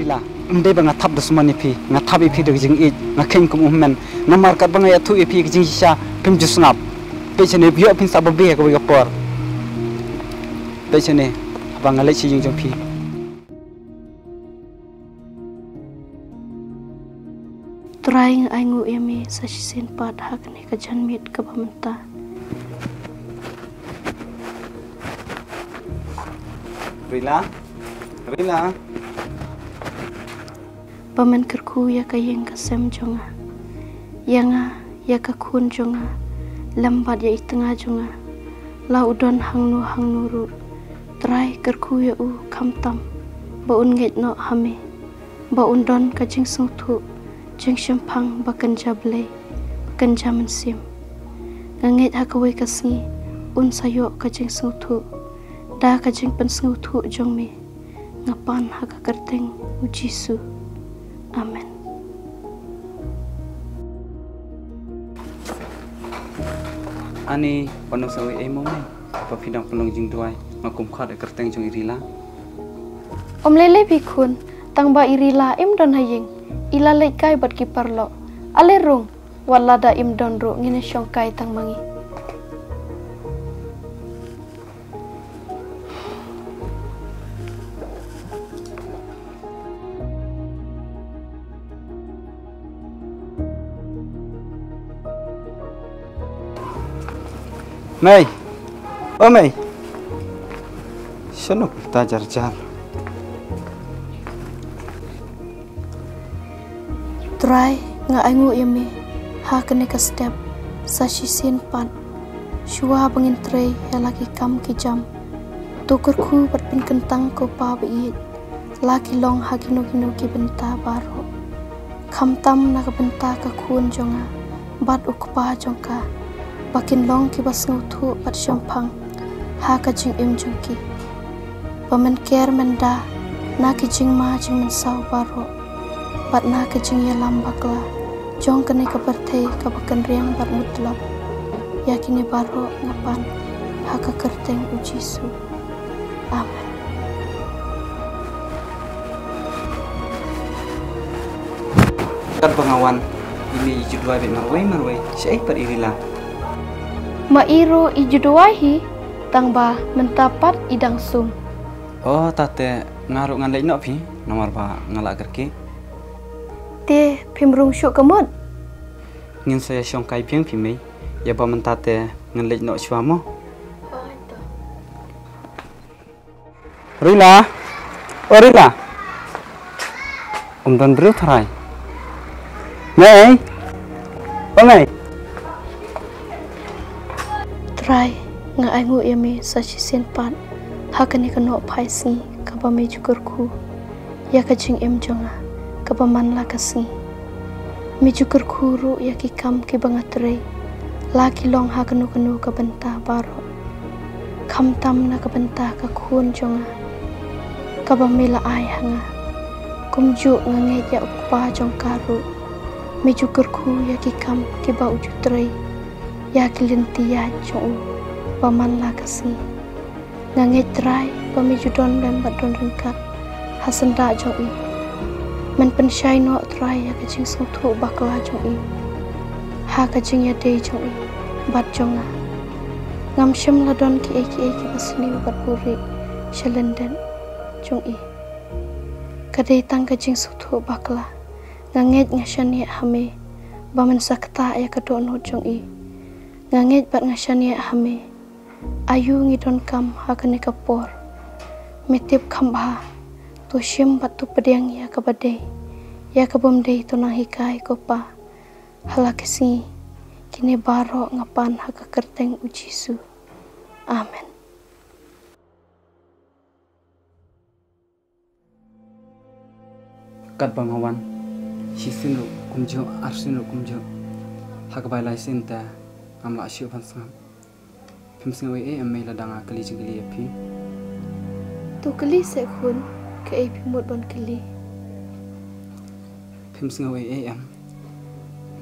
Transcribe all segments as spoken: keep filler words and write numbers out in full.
La, ym dei ba nga thap dusmon ïa phi, nga thap ïa phi da ka jingïeit, nga kheiñ kum u hynmen. Namar katba nga ïathuh ïa phi ka jingshisha, phim ju sngap. Peit shane, ïoh phin sah babe ha kawei ka por. Peit shane, haba nga leit sha ïing jong phi. Trai, nga ainguh ïa me sa shisien pat ha kane ka janmiet kaba mynta. Rila, Rila. Ba men kyrkhu ïa ka ïing ka sem jong nga, ïa nga, ïa ka khun jong nga, lem bad ïa i tnga jong nga. La u don hangno hangno ruh, Trai, kyrkhu ïa u khamtam ba un ngeit noh ha me, ba un don ka jingsngewthuh jingshemphang ba kynja Blei, ba kynja mynsiem. Nga ngeit ha kawei ka sngi un sa ïoh ka jingsngewthuh da ka jingpynsngewthuh jong me. Nga pan ha ka kyrteng u Jisu. Amen. Ani, pano sa oi ei mo me. Ba phi dang pynlong jingduwai, nga kum khot ïa ka kyrteng jong i Rila. Ym lei lei phi khun, tang ba i Rila im don ha ïing. I la leit kai bad ki paralok. Ale rung, wat lada im don ruh ngin ïa shong kai tang ma ngi. Mei. O Mei. Shano phi ta jar jar? Trai, nga ainguh ïa me ha kane ka step sa shisien pat. Shuwa ba ngin trei ïa la ki kam ki jam, to kyrkhu bad pynkyntang ko Pa ba ïeit, la ki long ha kino kino ki bynta baroh, khamtam na ka bynta ka khun jong nga bad u kpa jong ka, ba kin long kiba sngewthuh bad shemphang ha ka jingim jong ki. Ba men ker men da na ki jingma jingmynsaw baroh bad na ka jingïalam bakla jong kane ka pyrthei kaba kynriang bad mutlop. Ïa kine baroh nga pan ha ka kyrteng u Jisu. Amen. Katba nga wan, i mei i ju duwai beit marwei marwei, shaei pat i Rila? Ma i ruh i ju duwai hi, tang ba mynta pat i dang sum. O, ta te nga ruh ngan leit noh phi, namar ba nga la kyrkieh. Te phim rung shuh ka mut? Ngin sa ïa shong kai biang phi mei, ïa ba mynta te ngan leit noh shuwa mo. Rila. O Rila. Um don briew Trai. Mei. O Mei. Trai, nga ainguh ïa me sa shisien pat ha kane ka nohphai sngi kaba me ju kyrkhu ïa ka jingim jong nga kaba man la ka sngi. Me ju kyrkhu ruh ïa ki kam kiba nga trei, la ki long ha kano kano ka bynta baroh, khamtam na ka bynta ka khun jong nga kaba me la ai ha nga. Kumjuh nga ngeit ïa u kpa jong ka ruh, me ju kyrkhu ïa ki kam kiba u ju trei ïa ki lynti ïaid jong u ba man la ka sngi. Nga ngeit Trai ba me ju don lem bad don ryngkat ha syndah jong i. Men pynshai noh Trai ïa ka jingsngewthuh bakla jong i ha ka jingïadei jong i bad jong nga. Ngam shym la don kiei kiei kiba sniew bad buhrieh sha lyndet jong i. Ka dei tang ka jingsngewthuh bakla. Nga ngeit nga shaniah ha me ba men sa ktah ïa ka dohnud jong i. Nga ngeit bad nga shaniah ha me. Aïu ngi donkam ha kane ka por? Me tip kham bha. To shim bad to pdiang ïa kaba dei, ïa ka bym dei to nang hikai ko Pa. Ha la ki sngi kine baroh nga pan ha ka kyrteng u Jisu. Amen. Katba nga wan, shisien ruh kumjuh, arsien ruh kumjuh. Ha ka bai lai sien te ngam lah shuh ban sngap. Phim sngew ei ei em mei lada nga kylli jingkylli ïa phi? To kylli seh khun, kaei phi mut ban kylli? Phim sngew ei ei em?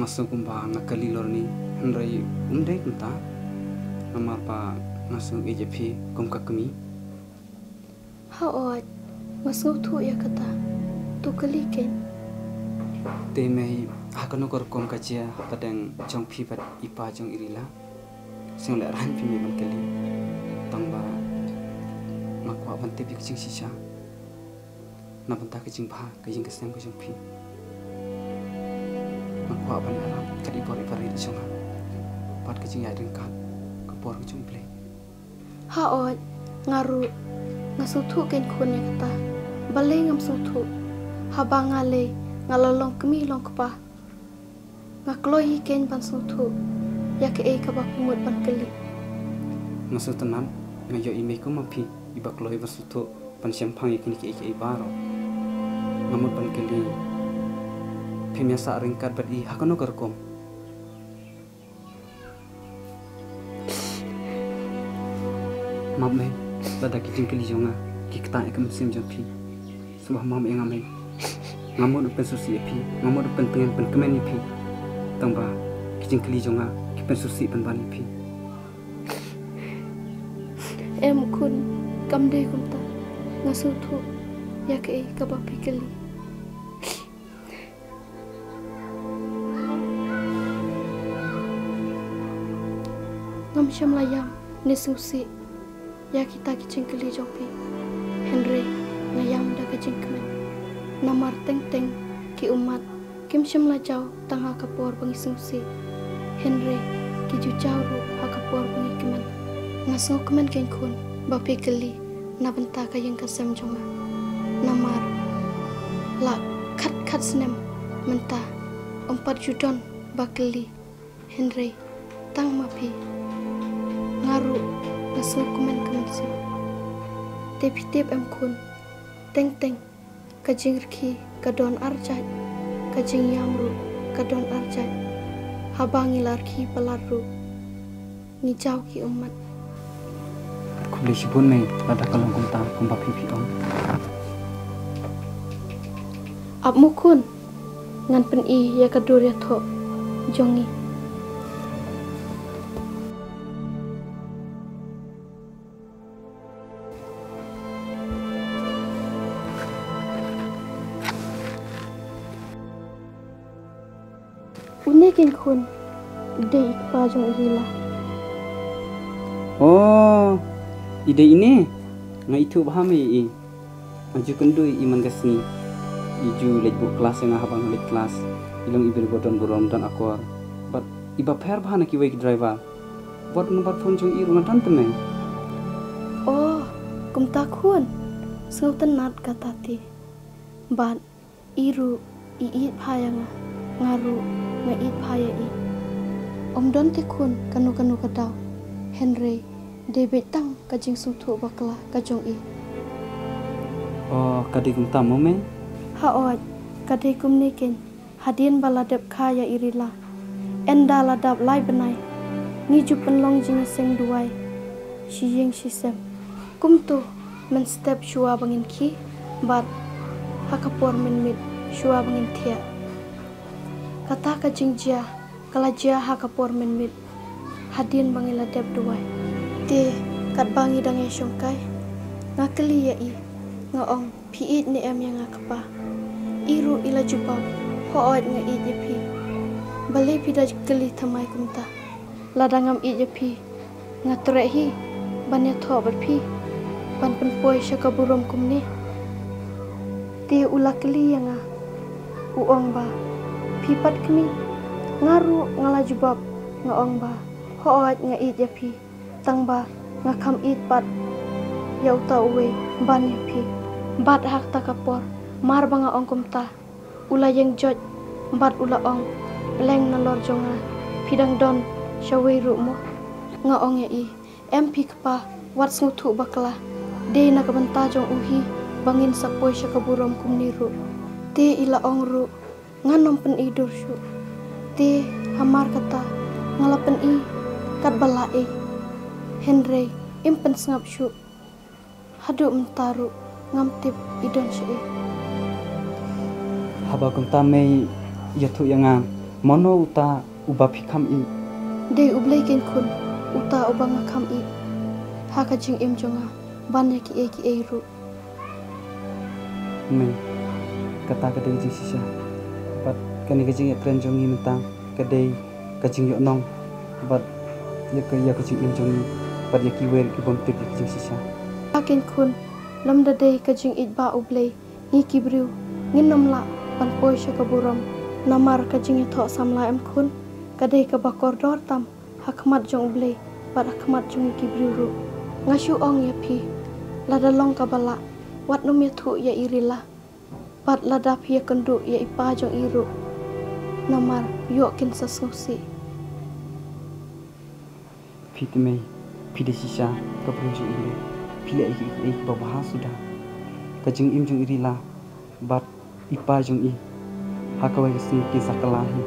Nga sngew kumba nga kylli lor ni, hynrei um dei kumta. Namar ba nga sngew ïeit ïa phi kum ka kmie. Hooid, nga sngewthuh ïa kata. To kylli kein. Te mei, ha kano ka rukom ka jia hapdeng jong phi bad i pa jong i Rila? Sngewlehrain phi mei ban kylli. Tang ba nga kwah ban tip ïa ka jingshisha na bynta ka jingbha ka ïing ka sem ka jong phi. Nga kwah ban ïarap kat i bor i barit jong nga bad ka jingïaid ryngkat ka bor ka jong U Blei. Hooid, nga ruh nga sngewthuh kein khun ïa kata. Balei ngam sngewthuh? Haba nga lei nga la long kmie long kpa. Nga kloi hi kein ban sngewthuh ïa kaei kaba phi mut ban kylli. Nga sngewtynnat, nga ïohi mei kum ma phi iba kloi ban sngewthuh, ban shemphang ïa kine kiei kiei baroh. Nga mut ban kylli, phim ïasah ryngkat bad i ha kano ka rukom? Map mei, lada ki jingkylli jong nga ki ktah ïa ka mynsiem jong phi, sngewbha map ïa nga mei. Nga mut ban pynsngewsih ïa phi, nga mut ban pyntngen pynkmen ïa phi. Tang ba ki jingkylli jong nga ki pynsngewsih pynban ïa phi. Em khun, kam dei kumta. Nga sngewthuh ïa kaei kaba phi kylli. Ngam shym la ïam ne sngewsih ïa kita ki jingkylli jong phi. Hynrei nga ïam da ka jingkmen. Namar teng teng ki ummat kim shym la jaw tang ha ka por ba ngi sngewsih. Hynrei ki ju jaw ruh ha ka por ba ngi kmen. Nga sngewkmen kein khun ba phi kylli na bynta ka ïing ka sem jong nga. Namar la khat khat snem mynta ym pat ju don ba kylli. Hynrei tang ma phi, nga ruh nga sngewkmen ka mynsiem. Te phi tip em khun, teng teng ka jingrkhie ka don arjait, ka jingïam ruh ka don arjait. Haba ngi la rkhie palat ruh ngi jaw ki ummat. Khublei shibun mei, lada ka long kumta kumba phi phi ong. Ap mo khun, ngan pyni ïa ka dur ïathoh jong ngi. Une kein khun, dei i kpa jong i Rila. Oh, i dei ine? Nga ithuh bha mei ïa i. Nga ju kynduh ïa i man ka sngi. I ju leit buh klas ïa nga haba nga leit klas. I long i briew ba don burom, don akor. Bad i bapher bha na kiwei ki driver. Bad nambar phone jong i ruh nga don te mei. Oh, kumta khun. Sngewtynnat kata te. Bad i ruh i ïeit bha ïa nga, nga ruh nga ïeit bha ïa i. Ym don te khun kano kano ka daw, hynrei dei beit tang ka jingsngewthuh bakla ka jong i. Oh, ka dei kumta mo mei? Hooid, ka dei kumne kein. Hadien ba la dep kha ïa i Rila, ynda la dap lai bnai, ngi ju pynlong jingïaseng duwai shi ïing shi sem. Kumto mynstep shuwa ba ngin khie bad ha ka por mynmiet shuwa ba ngin thiah. Kata ka jingjia ka la jia ha ka por mynmiet hadien ba ngi la dep duwai. Te katba ngi dang ïashongkai, nga kylli ïa i, nga ong, phi ïeit ne em ïa nga kpa? I ruh i la jubab, hooid nga ïeit ïa phi. Balei phi da kylli thymmai kumta? Lada ngam ïeit ïa phi, nga treh hi ban ïathoh bad phi, ban pynpoi sha ka burom kumne. Te u la kylli ïa nga, u ong ba, phi pat kmie? Nga ruh nga la jubab, nga ong ba, hooid nga ïeit ïa phi, tang ba nga kham ïeit pat ïa uta uwei ban ïa phi. Bad ha kata ka por, mar ba nga ong kumta, u la ïeng joit bad u la ong, pleng nalor jong nga, phi dang don shawei ruh mo? Nga ong ïa i, em phi kpa, wat sngewthuh bakla, dei na ka bynta jong u hi ba ngin sa poi sha ka burom kumne ruh. Te i la ong ruh, ngan ym pyni dur shuh. Te hamar kata nga la pyni katba lah ei, hynrei im pynsngap shuh. Haduh mynta ruh ngam tip i don shaei. Haba kumta mei, ïathuh ïa nga, mano uta uba phi kham ïeit? Dei U Blei kein khun, uta uba nga kham ïeit ha ka jingim jong nga ban ïa kiei kiei ruh. Mei, Kata ka dei ka jingshisha. Bad kane ka jingïakren jong ngi mynta ka dei ka jingïohnong bad ïa ka, ïa ka jingim jong ngi bad ïa kiwei ruh ki bym tip ïa ka jingshisha. Akin khun, lymda dei ka jingïeit ba U Blei, ngi ki briew ngin ym lah ban poi sha ka burom. Namar ka jingïathoh samla em khun, ka dei kaba kordor tam ha khmat jong U Blei bad ha khmat jong ngi ki briew ruh. Nga shu ong ïa phi, lada long kaba lah, wat nym ïathuh ïa i Rila. Bad lada phi ïakynduh ïa i pa jong i ruh, namar ïoh kin sa sngewsih. Phi te mei, phi dei shisha ka briew jong U Blei. Phi leh ïa kiei kiei kiba bha suda. Ka jingim jong i Rila bad i pa jong i ha kawei ka sngi kin sa kylla hi.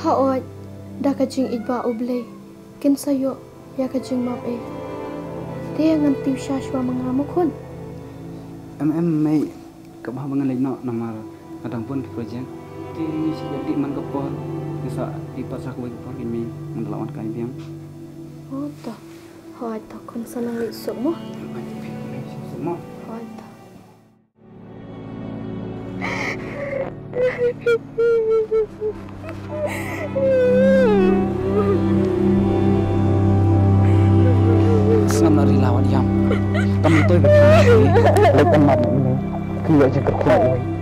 Hooid, da ka jingïeit ba U Blei kin sa ïoh ïa ka jingmap ei. Te ngan tip sha shuwa ma nga mo khun. Em em mei, kaba bha ba ngan leit noh namar nga dang bun ki project. Te ngi shu ïa dih man ka por, ngi sa dih pat sha kawei ka por, ki mei ngan da lah wan kai biang. Oh to. Hooid to khun, sa nang leit suk mo. Hooid to. Sngap na Rila, wat ïam. Kam toi ba ki leit ban map na ine. Ki ïa jingkyrkhu na iwei.